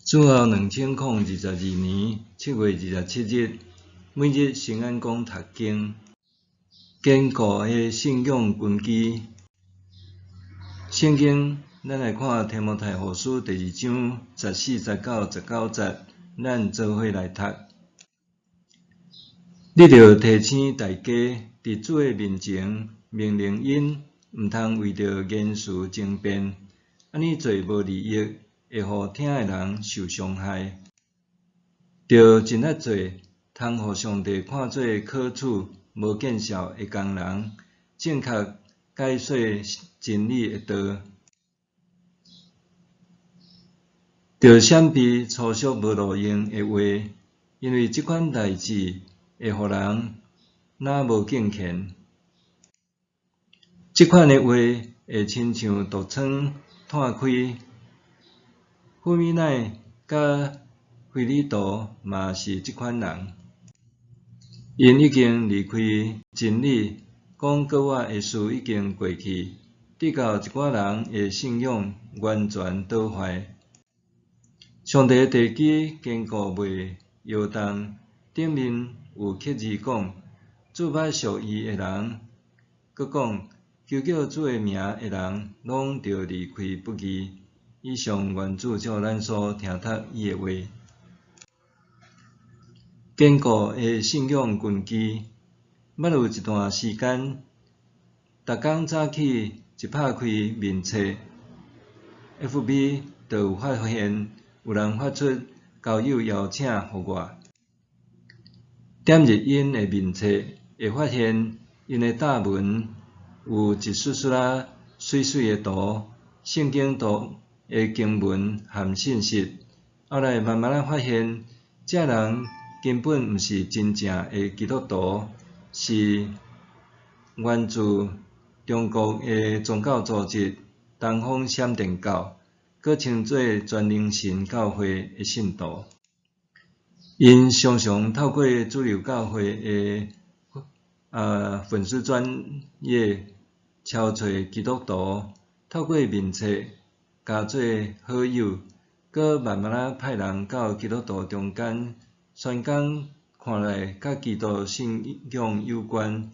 主後2022年7月27日，每日新眼光讀經，堅固的信仰根基。聖經，咱來看提摩太後書第二章14節到19節，咱做伙來讀。你著提醒大家，佇主的面前命令𪜶，毋通為著言辭爭辯，按呢做無利益，會予聽的人受傷害。著盡力做，通予上帝看做可取、無見笑的工人，正確解說真理的道。著閃避粗俗無路用的話，因為這款代誌會予人若無敬虔。這款的話會親像毒瘡湠開。富米乃佮非利徒嘛是這款人，𪜶已經離開真理，講閣活的事已經過去，直到一寡人的信仰完全倒壞。上帝的地基堅固袂搖動，頂面有刻字講：主捌屬伊的人，閣講：求叫主的名的人，攏著離開不義。以上願主照咱所聽讀伊的話，堅固的信仰根基。捌有一段時間，逐工早起一拍開面冊，FB 就有發現有人發出交友邀請予我。點入𪜶的面冊，會發現𪜶的貼文有一撮撮仔媠媠的圖、聖經圖的經文和信息。後來慢慢仔發現，這人根本毋是真正的基督徒，是源自中國的宗教組織東方閃電教，閣稱做全能神教會的信徒。𪜶常常透過主流教會的粉絲專頁敲揣基督徒，透過面冊加做好友，閣慢慢仔派人到基督徒中間宣講看來佮基督信仰有關，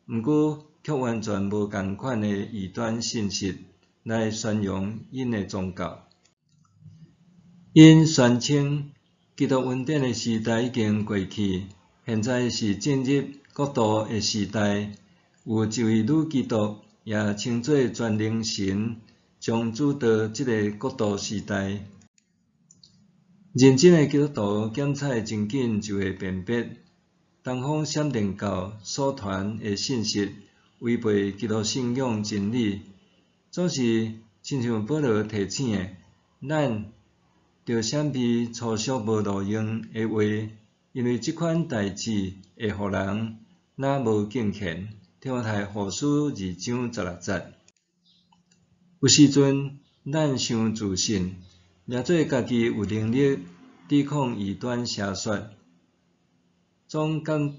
毋過卻完全無仝款的異端信息來宣揚𪜶的宗教。𪜶宣稱基督恩典的時代已經過去，現在是進入國度的時代。有一位女基督，也稱做全能神，將主導這个國度時代。認真的基督徒檢採真緊就會辨別，東方閃電教所傳的信息違背基督信仰真理，總是親像保羅提醒的，咱著閃避粗俗無路用的話，因為這款代誌會予人若無敬虔。提摩太後書二章16節。有時陣咱傷自信，掠做家己有能力抵抗異端邪說，總感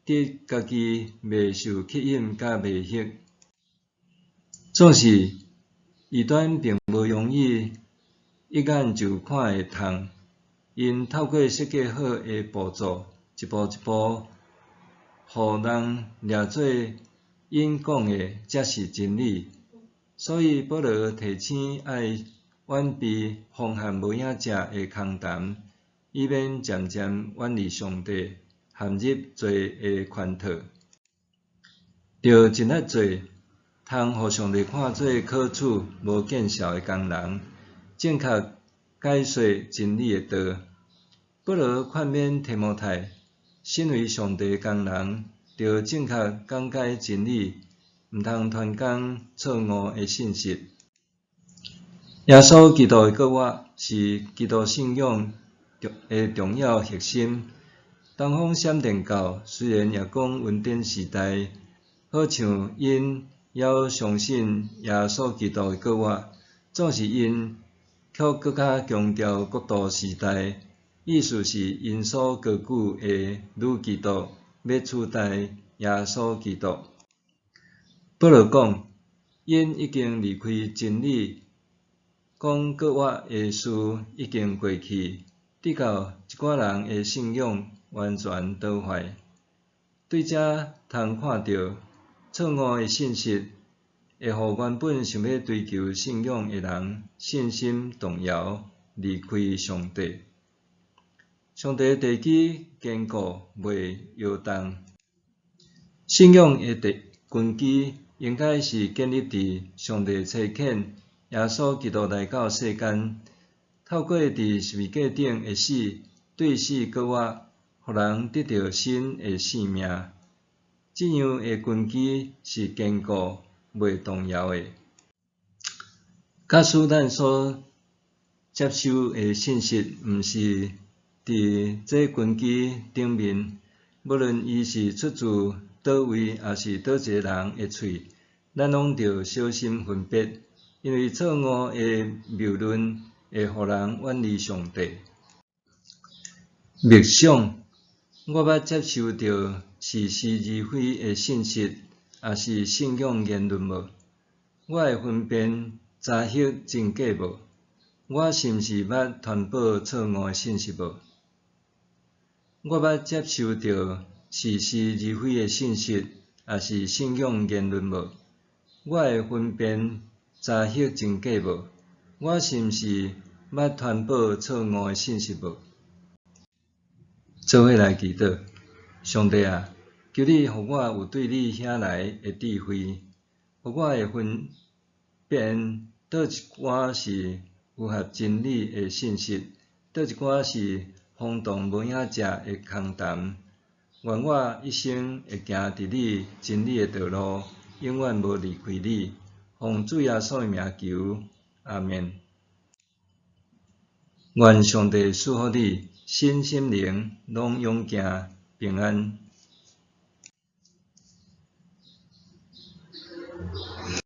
覺家己袂受吸引佮迷惑。總是異端並無容易一眼就看會透，𪜶透過設計好的步驟，一步一步，予人掠做𪜶講的才是真理。所以保羅提醒愛遠避風旱無影食的空談，以免漸漸遠離上帝，陷入罪的圈套。著盡力做，通予上帝看做可取、無見笑的工人，正確解說真理的道。保羅勸勉提摩太，身為上帝的工人，著正確講解真理，毋通傳講錯誤的信息。耶穌基督的復活是基督信仰的重要核心。東方閃電教雖然也講恩典時代，好像𪜶猶相信耶穌基督的復活，總是𪜶卻閣較強調國度時代，意思是𪜶所高舉的女基督欲取代耶穌基督。保羅講，𪜶已經離開真理，講閣活的事已經過去，直到一寡人的信仰完全倒壞。對這通看著，錯誤的信息會予原本想欲追求信仰的人信心動搖，離開上帝。上帝的地基堅固，袂搖動。信仰的地根基應該是建立佇上帝差遣耶穌基督來到世間，透過佇十字架頂的死，對死閣活，予人得著新的生命。這樣的根基是堅固、袂動搖的。假使咱所接收的信息毋是佇這根基頂面，無論伊是出自佗位，抑是佗一个人的喙，咱攏著小心分別，因為錯誤的謬論會予人遠離上帝。默想，我捌接收著似是而非的信息，抑是信仰言論無？我會分辨查核真假無？我是毋是捌傳播錯誤的信息無？我捌接收著似是而非的信息，抑是信仰言論無？我會分辨查核真假無？我是毋是捌傳播錯誤的信息無？做伙來祈禱，上帝啊，求你予我有對你遐來的智慧，予我會分辨佗一寡是符合真理的信息，佗一寡是荒唐無影食的空談。願我一生會行佇你真理的道路，永遠無離開你。奉主耶穌的名求，阿們。願上帝賜福你，身心靈攏勇健平安。